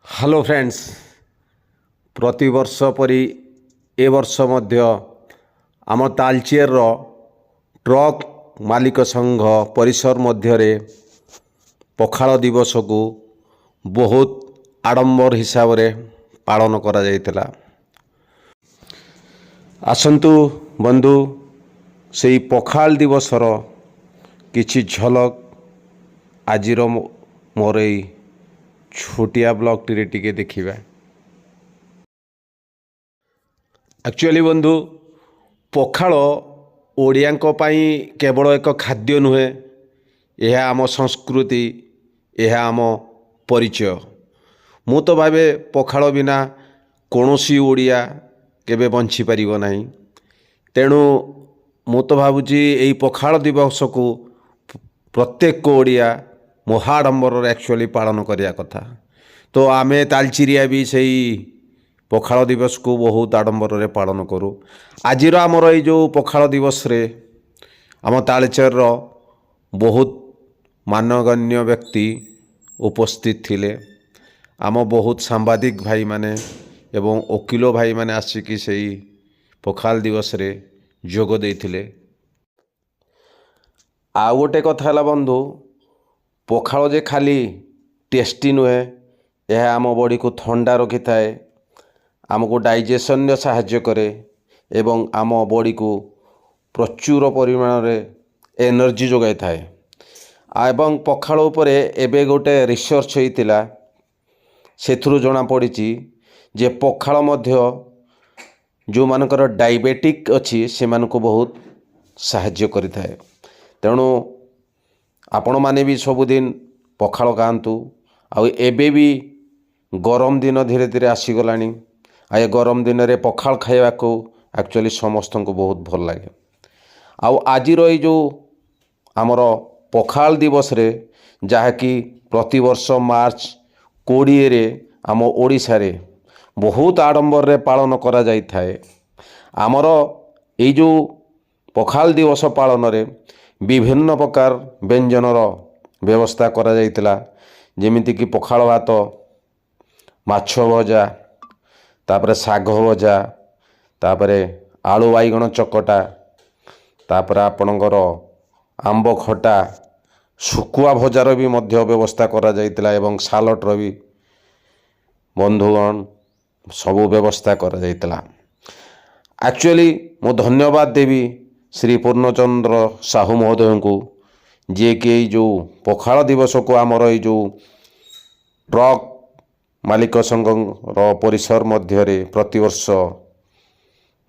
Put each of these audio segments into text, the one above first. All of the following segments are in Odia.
ହ୍ୟାଲୋ ଫ୍ରେଣ୍ଡସ୍, ପ୍ରତିବର୍ଷ ପରି ଏ ବର୍ଷ ମଧ୍ୟ ଆମ ତାଲଚେରର ଟ୍ରକ୍ ମାଲିକ ସଂଘ ପରିସର ମଧ୍ୟରେ ପଖାଳ ଦିବସକୁ ବହୁତ ଆଡ଼ମ୍ବର ହିସାବରେ ପାଳନ କରାଯାଇଥିଲା। ଆସନ୍ତୁ ବନ୍ଧୁ, ସେଇ ପଖାଳ ଦିବସର କିଛି ଝଲକ ଆଜିର ମୋର ଏଇ ଛୋଟିଆ ବ୍ଲଗ୍ଟିରେ ଟିକେ ଦେଖିବା। ଆକ୍ଚୁଆଲି ବନ୍ଧୁ, ପଖାଳ ଓଡ଼ିଆଙ୍କ ପାଇଁ କେବଳ ଏକ ଖାଦ୍ୟ ନୁହେଁ, ଏହା ଆମ ସଂସ୍କୃତି, ଏହା ଆମ ପରିଚୟ। ମୁଁ ତ ଭାବେ ପଖାଳ ବିନା କୌଣସି ଓଡ଼ିଆ କେବେ ବଞ୍ଚିପାରିବ ନାହିଁ। ତେଣୁ ମୁଁ ତ ଭାବୁଛି ଏଇ ପଖାଳ ଦିବସକୁ ପ୍ରତ୍ୟେକ ଓଡ଼ିଆ ମହାଡମ୍ବରରେ ଆକ୍ଚୁଆଲି ପାଳନ କରିବା କଥା। ତ ଆମେ ତାଲଚିରିଆ ବି ସେଇ ପଖାଳ ଦିବସକୁ ବହୁତ ଆଡ଼ମ୍ବରରେ ପାଳନ କରୁ। ଆଜିର ଆମର ଏଇ ଯେଉଁ ପଖାଳ ଦିବସରେ ଆମ ତାଳଚେରର ବହୁତ ମାନଗଣ୍ୟ ବ୍ୟକ୍ତି ଉପସ୍ଥିତ ଥିଲେ। ଆମ ବହୁତ ସାମ୍ବାଦିକ ଭାଇମାନେ ଏବଂ ଓକିଲ ଭାଇମାନେ ଆସିକି ସେଇ ପଖାଳ ଦିବସରେ ଯୋଗ ଦେଇଥିଲେ। ଆଉ ଗୋଟେ କଥା ହେଲା ବନ୍ଧୁ, ପଖାଳ ଯେ ଖାଲି ଟେଷ୍ଟି ନୁହେଁ, ଏହା ଆମ ବଡ଼ିକୁ ଥଣ୍ଡା ରଖିଥାଏ, ଆମକୁ ଡାଇଜେସନରେ ସାହାଯ୍ୟ କରେ ଏବଂ ଆମ ବଡ଼ିକୁ ପ୍ରଚୁର ପରିମାଣରେ ଏନର୍ଜି ଯୋଗାଇଥାଏ। ଏବଂ ପଖାଳ ଉପରେ ଏବେ ଗୋଟେ ରିସର୍ଚ୍ଚ ହେଇଥିଲା, ସେଥିରୁ ଜଣାପଡ଼ିଛି ଯେ ପଖାଳ ମଧ୍ୟ ଯେଉଁମାନଙ୍କର ଡାଇବେଟିକ୍ ଅଛି, ସେମାନଙ୍କୁ ବହୁତ ସାହାଯ୍ୟ କରିଥାଏ। ତେଣୁ ଆପଣମାନେ ବି ସବୁଦିନ ପଖାଳ ଖାଆନ୍ତୁ। ଆଉ ଏବେ ବି ଗରମ ଦିନ ଧୀରେ ଧୀରେ ଆସିଗଲାଣି, ଆଉ ଏ ଗରମ ଦିନରେ ପଖାଳ ଖାଇବାକୁ ଆକ୍ଚୁଆଲି ସମସ୍ତଙ୍କୁ ବହୁତ ଭଲ ଲାଗେ। ଆଉ ଆଜିର ଏଇ ଯେଉଁ ଆମର ପଖାଳ ଦିବସରେ, ଯାହାକି ପ୍ରତିବର୍ଷ ମାର୍ଚ୍ଚ 20ରେ ଆମ ଓଡ଼ିଶାରେ ବହୁତ ଆଡ଼ମ୍ବରରେ ପାଳନ କରାଯାଇଥାଏ, ଆମର ଏଇ ଯେଉଁ ପଖାଳ ଦିବସ ପାଳନରେ ବିଭିନ୍ନ ପ୍ରକାର ବ୍ୟଞ୍ଜନର ବ୍ୟବସ୍ଥା କରାଯାଇଥିଲା, ଯେମିତିକି ପଖାଳ ଭାତ, ମାଛ ଭଜା, ତାପରେ ଶାଗ ଭଜା, ତାପରେ ଆଳୁ ବାଇଗଣ ଚକଟା, ତାପରେ ଆପଣଙ୍କର ଆମ୍ବ ଖଟା, ଶୁଖୁଆ ଭଜାର ବି ମଧ୍ୟ ବ୍ୟବସ୍ଥା କରାଯାଇଥିଲା ଏବଂ ସାଲଡ଼ର ବି ବନ୍ଧୁଗଣ ସବୁ ବ୍ୟବସ୍ଥା କରାଯାଇଥିଲା। ଆକ୍ଚୁଆଲି ମୁଁ ଧନ୍ୟବାଦ ଦେବି ଶ୍ରୀ ପୂର୍ଣ୍ଣଚନ୍ଦ୍ର ସାହୁ ମହୋଦୟଙ୍କୁ, ଯିଏକି ଏଇ ଯେଉଁ ପଖାଳ ଦିବସକୁ ଆମର ଏଇ ଯେଉଁ ଟ୍ରକ୍ ମାଲିକ ସଂଘର ପରିସର ମଧ୍ୟରେ ପ୍ରତିବର୍ଷ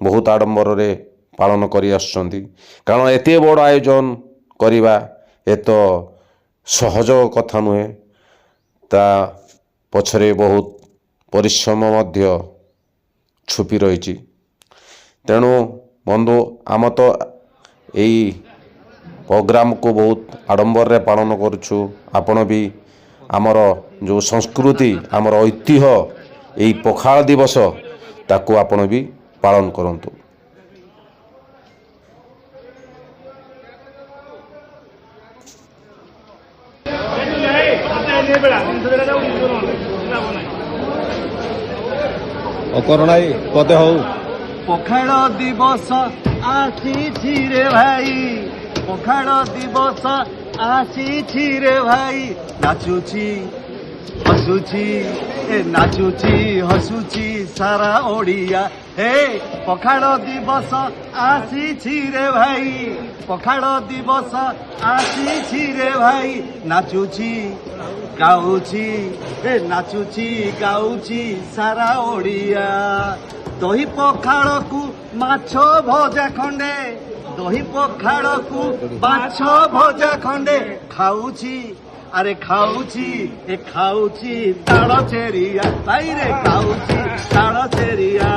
ବହୁତ ଆଡ଼ମ୍ବରରେ ପାଳନ କରି ଆସୁଛନ୍ତି। କାରଣ ଏତେ ବଡ଼ ଆୟୋଜନ କରିବା ଏ ତ ସହଜ କଥା ନୁହେଁ, ତା ପଛରେ ବହୁତ ପରିଶ୍ରମ ମଧ୍ୟ ଛୁପି ରହିଛି। ତେଣୁ ବନ୍ଧୁ, ଆମ ତ ଏଇ ପ୍ରୋଗ୍ରାମକୁ ବହୁତ ଆଡ଼ମ୍ବରରେ ପାଳନ କରୁଛୁ। ଆପଣ ବି ଆମର ଯେଉଁ ସଂସ୍କୃତି, ଆମର ଐତିହ୍ୟ ଏଇ ପଖାଳ ଦିବସ, ତାକୁ ଆପଣ ବି ପାଳନ କରନ୍ତୁ। ଅକରଣାଇ ପଦେ ହଉ। ପଖାଳ ଦିବସ ଆସିଛି ରେ ଭାଇ, ପଖାଳ ଦିବସ ଆସିଛି ରେ ଭାଇ। ନାଚୁଛି ହସୁଛି, ଏ ନାଚୁଛି ହସୁଛି ସାରା ଓଡ଼ିଆ। ହେ ପଖାଳ ଦିବସ ଆସିଛି ରେ ଭାଇ, ପଖାଳ ଦିବସ ଆସିଛି ରେ ଭାଇ। ନାଚୁଛି ଗାଉଛି, ଏ ନାଚୁଛି ଗାଉଛି ସାରା ଓଡ଼ିଆ। ଦହି ପଖାଳକୁ ମାଛ ଭଜା ଖଣ୍ଡେ, ଦହି ପଖାଳକୁ ମାଛ ଭଜା ଖଣ୍ଡେ ଖାଉଛି, ଆରେ ଖାଉଛି, ଏ ଖାଉଛି ତାଳ ଚେରିଆ ଭାଇରେ, ଖାଉଛି ତାଳ ଚେରିଆ।